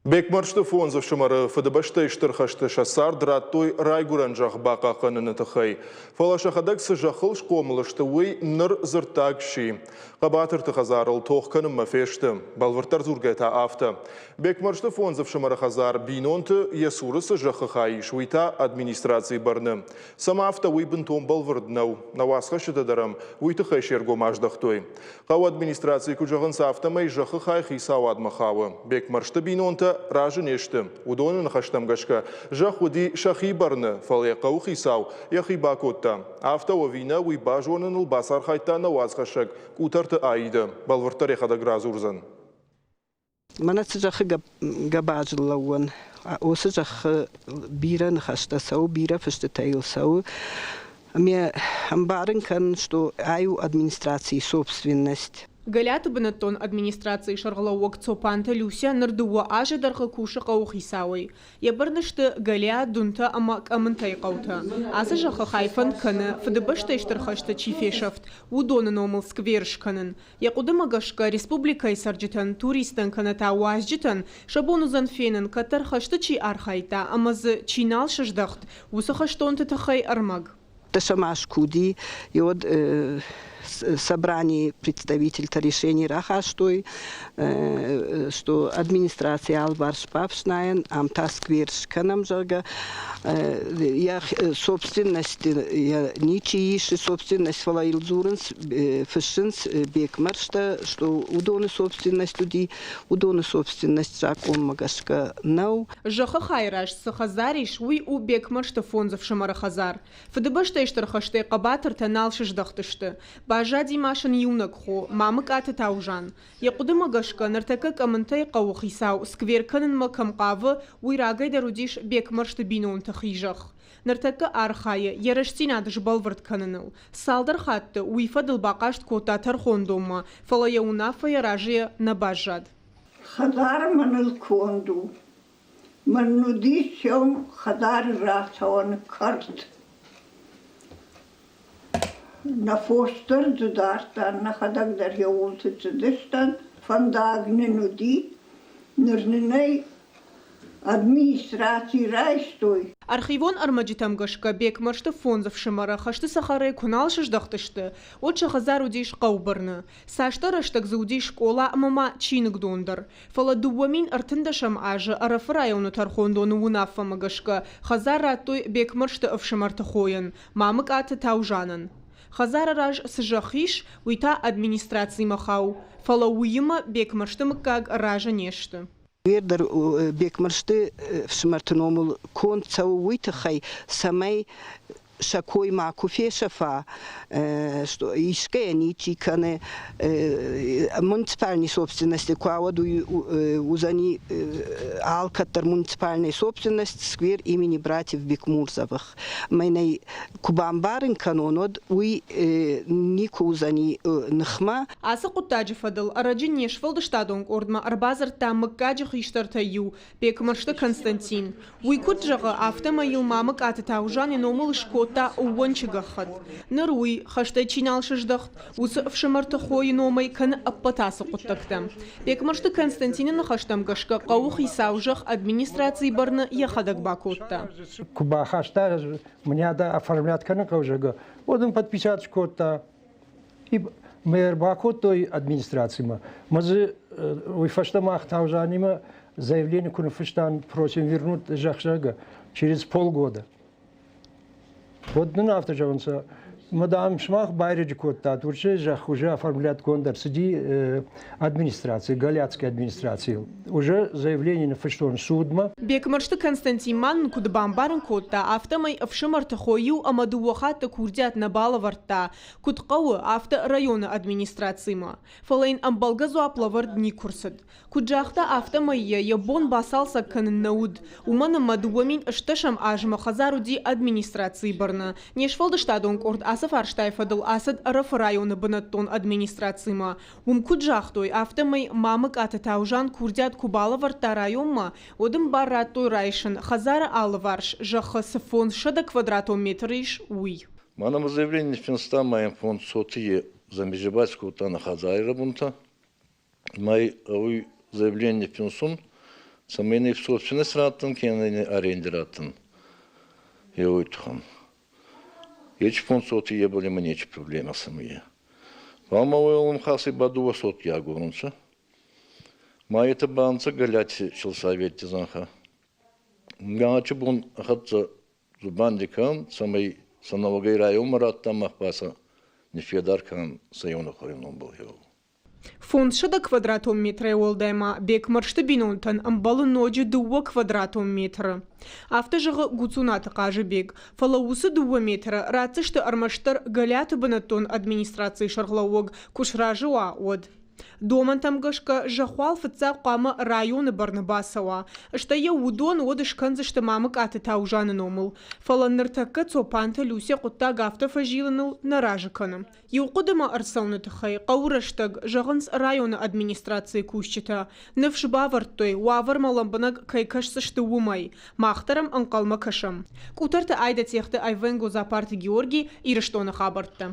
Бекмӕрзты фондз ӕфсымӕры Фыдыбӕстӕйы Стыр хӕсты сӕ цард радтой райгуырӕн зӕхх бахъахъхъӕныны тыххӕй. Фӕлӕ сӕхӕдӕг цы зӕххыл схъомыл сты, уый ныр дзырддаг сси. Хъӕбатырты хӕдзарыл тох кӕнынмӕ фесты. Бӕлвырддӕр дзургӕ та афтӕ. Бекмӕрзты фондз ӕфсымӕры хӕдзар бинонты, йӕ цуры цы зӕххы хай ис, уый та администрацийы бӕрны. Цӕмӕ афтӕ, уый бынтон бӕлвырд нӕу. Нӕ уацхӕсджытӕ дӕр ӕм уый тыххӕй се ргом аздӕхтой. Хъӕуы администрацийы куыд зӕгъынц, афтӕмӕй зӕххы хай хицауадмӕ хауы. Бекмӕрзты бинонтӕ разы не сты. Уыдоны ныхӕстӕм гӕсгӕ, зӕхх уыди сӕхи бӕрны, фӕлӕ йӕ хъӕуыхицау йӕхи бакодта. Афтӕ у ӕви нӕ, уый базоныныл бацархайдта нӕ уацхӕссӕг Къутӕрты Аидӕ. Бӕлвырддӕр йӕхӕдӕг радзурдзӕн. Мӕнӕ цы зӕххы гӕбазыл лӕууӕн, уыцы зӕххы бирӕ ныхӕстӕ цӕуы, бирӕ фыстытӕ йыл цӕуы. Ме ӕмбарын кӕнын, что ай у администрацийы собственность. Горӕты бынӕттон администрацийы сӕргълӕууӕг Цопанты Люся ныр дыууӕ азы дӕргъы кусы хъӕуыхицауӕй. Йӕ бӕрны сты Галиа, Дунтӕ ӕмӕ Къӕмынтӕй хъӕутӕ. Ацы зӕххы хай фӕнд кӕны, Фыдыбӕстӕйы Стыр хӕсты чи фесӕфт, уыдоны номыл сквер скӕнын. Йӕ хъуыдымӕ гӕсгӕ, республикӕйы цӕрджытӕн, туристтӕн кӕнӕ та уазджытӕн сӕ бон уыдзӕн фенын, кӕддӕр хӕсты чи архайдта ӕмӕ дзы чи нал сыздӕхт, уыцы хӕстонты тыххӕй ӕрмӕг. Дӕсӕм аз куы уыди, уӕд собранийы представительтӕ решение рахастой, что администрацийы алыварс бафснайӕн, ам та сквер скӕнӕм, зӕгъгӕ. Йӕ собственность ничи исы, собственность, фӕлӕ йыл дзурынц фыссынц Бекмӕрзтӕ, что уыдоны собственность уыди, уыдоны собственность закъонмӕ гӕсгӕ нӕу. Зӕххы хайы раз цы хӕдзар ис, уый у Бекмӕрзты фондз ӕфсымӕры хӕдзар. Фыдыбӕстӕйы Стыр хӕстӕй хъӕбатыртӕ нал сыздӕхтысты. Баззади ма сын иунӕг хо, Мамыкъаты Таужан. Йӕ хъуыдымӕ гӕсгӕ, ныртӕккӕ Къӕмынтӕй хъӕуы хицау сквер кӕнынмӕ кӕм хъавы, уый рагӕй дӕр уыдис Бекмӕрзты бинонты хи зӕхх. Ныртӕккӕ архайы йӕ рӕстдзинад сбӕлвырд кӕныныл. Цалдӕр хатты уый фӕдыл бахъаст кодта тӕрхондонмӕ, фӕлӕ йӕ уынаффӕйӕ разыйӕ нӕ баззад. Хӕдзар мӕныл конд у. Мӕн уыди сӕум хӕдзары рацӕуӕны кӕрт. Нӕ фос дӕр дзы дардтам, нӕхӕдӕг дӕр еууылты цыдыстӕм. Фӕндаг нын уыди, ныр нын ӕй администраци райстой. Архивон ӕрмӕджытӕм гӕсгӕ Бекмӕрзты фондз ӕфсымӕры хӕсты цӕхӕрӕй куы нал сыздӕхтысты, уӕд сӕ хӕдзар уыдис хъӕубӕрны. Цасдӕр рӕстӕг дзы уыдис скъола ӕмӕ ма чиныгдон дӕр. Фӕлӕ 2013 азы Ӕрӕфы районы тӕрхондоны уынаффӕмӕ гӕсгӕ хӕдзар радтой Бекмӕрзты ӕфсымӕрты хойӕн, Мамыкъаты Таужанӕн. Хӕдзары раз цы зӕхх ис, уый та администрацимӕ хауы, фӕлӕ уыимӕ Бекмӕрзты мыггаг разы не сты. Уе дӕр Бекмӕрзты фсымӕрты номыл конд цӕуы уый тыххӕй, цӕмӕй сӕ кой макуы фесӕфа, искӕйӕ ничи кӕны, муниципальной собственности куы ауад, уый уыдзӕни алкӕддӕр муниципальной собственность сквер имени братьев Бекмурзовых. Мӕнӕй куы бамбарын кӕнон, уӕд уый никуы уыдзӕни ныхмӕ. Ацы хъуыддаджы фӕдыл ӕрӕджы не сфӕлдыстадон къордмӕ ӕрбадзырдта мыггаджы хистӕртӕй иу Бекмӕрзты Константин. Уый куыд зӕгъы, афтӕмӕй йыл Мамыкъаты Таужан йӕ номыл скодта ӕууӕнчы гӕххӕтт. Ныр уый, хӕстӕй чи нал сыздӕхт, уыцы ӕфсымӕрты хойы номӕй кӕны ӕппӕт ацы хъуыддӕгтӕ. Бекмӕрзты Константины ныхӕстӕм гӕсгӕ хъӕуы хицау зӕхх администрацийы бӕрны йӕхӕдӕг бакодта. Куы бахаста, мне надо оформлять кӕнын хъӕуы, зӕгъгӕ, уӕд ын подписать скодта. И мы ӕрбакодтой администрацимӕ. Мы дзы уый фӕстӕ мах Таужанимӕ заявление куы ныффыстам, просим вернуть зӕхх, зӕгъгӕ, через полгода. Вот нын афтӕ зӕгъынц, мадам, сымах байрӕджы кодтат, уырысы зӕхх уже оформлятгонд ӕрцыди администраци, Галиатской администрацийыл. Уже заявление ныффыстон судмӕ. Бекмӕрзты Константин ма нын куыд бамбарын кодта, афтӕмӕй ӕфсымӕрты хо иу ӕмӕ дыууӕ хатты курдиат нӕ балӕвӕрдта, куыд хъӕуы, афтӕ районы администрацимӕ. Фӕлӕ йын ӕмбӕлгӕ дзуапп лӕвӕрд никуы рцыд. Куыд загъта, афтӕмӕй йӕ йӕ бон бацалцӕг кӕнын нӕ уыд, уымӕн ӕмӕ 2008 азмӕ хӕдзар уыди администрацийы бӕрны. Не сфӕлдыстадон къорд ацы фарстайы фӕдыл ацыд Ӕрӕфы районы бынӕттон администрацимӕ. Уым куыд загътой, афтӕмӕй Мамыкъаты Таужан курдиат куы балӕвӕрдта районмӕ, уӕд ын бар радтой райсын, хӕдзары алыварс зӕххы цы 500 квадратон метры ис, уый. Мӕнӕ заявление ныффинста мӕм фонд Сотийы замежевать кодта нӕ хӕдзари рӕбунтӕ. Мӕй уый заявление финсун. Цӕмӕй нӕ собственность раттын, кенӕ нӕ аренде раттын. Е уой туххӕн. Ечи фондсоти еболема нечи проблема самые. Фал уӕлӕмхасӕй ба дууӕ сотки агорунцӕ. Ма етӕ ба ӕнцӕ Галати сельсоветти зӕнхӕ. Галачи бон хӕццӕ дзубанди кӕнӕн, цӕмӕй сӕ нӕуӕгӕй районмӕ радтӕн, мах ба сӕ ниффедар кӕнӕн сӕ еунӕг номбӕл. 500 квадратон метрӕй уӕлдай ма Бекмӕрзты бинонтӕн ӕмбӕлы ноджы 2 квадратон метры. Афтӕ зӕгъы Гуцунаты Хъазыбег. Фӕлӕ уыцы 2 метры ратдзысты ӕрмӕстдӕр Галиаты бынӕттон администрацийы сӕргълӕууӕг куы сразы уа, уӕд. Домӕнтӕм гӕсгӕ зӕхх уал фыццаг хъуамӕ районы бӕрны бацӕуа, стӕй йӕ уыдон уӕд скӕндзысты Мамыкъаты Таужаны номыл. Фӕлӕ ныртӕккӕ Цопанты Люся хъуыддаг афтӕ фӕзилыныл нӕ разы кӕны. Иу хъуыдымӕ ӕрцӕуыны тыххӕй хъӕуы рӕстӕг, зӕгъынц районы администрацийы кусджытӕ. Ныфс бавӕрдтой, уавӕрмӕ лӕмбынӕг кӕй кӕсдзысты, уымӕй. Мах дӕр ӕм ӕнхъӕлмӕ кӕсӕм. Къутӕрты Айдӕ Цехты Айвенго Дзапарты Георгий, Ирыстоны хабӕрттӕ.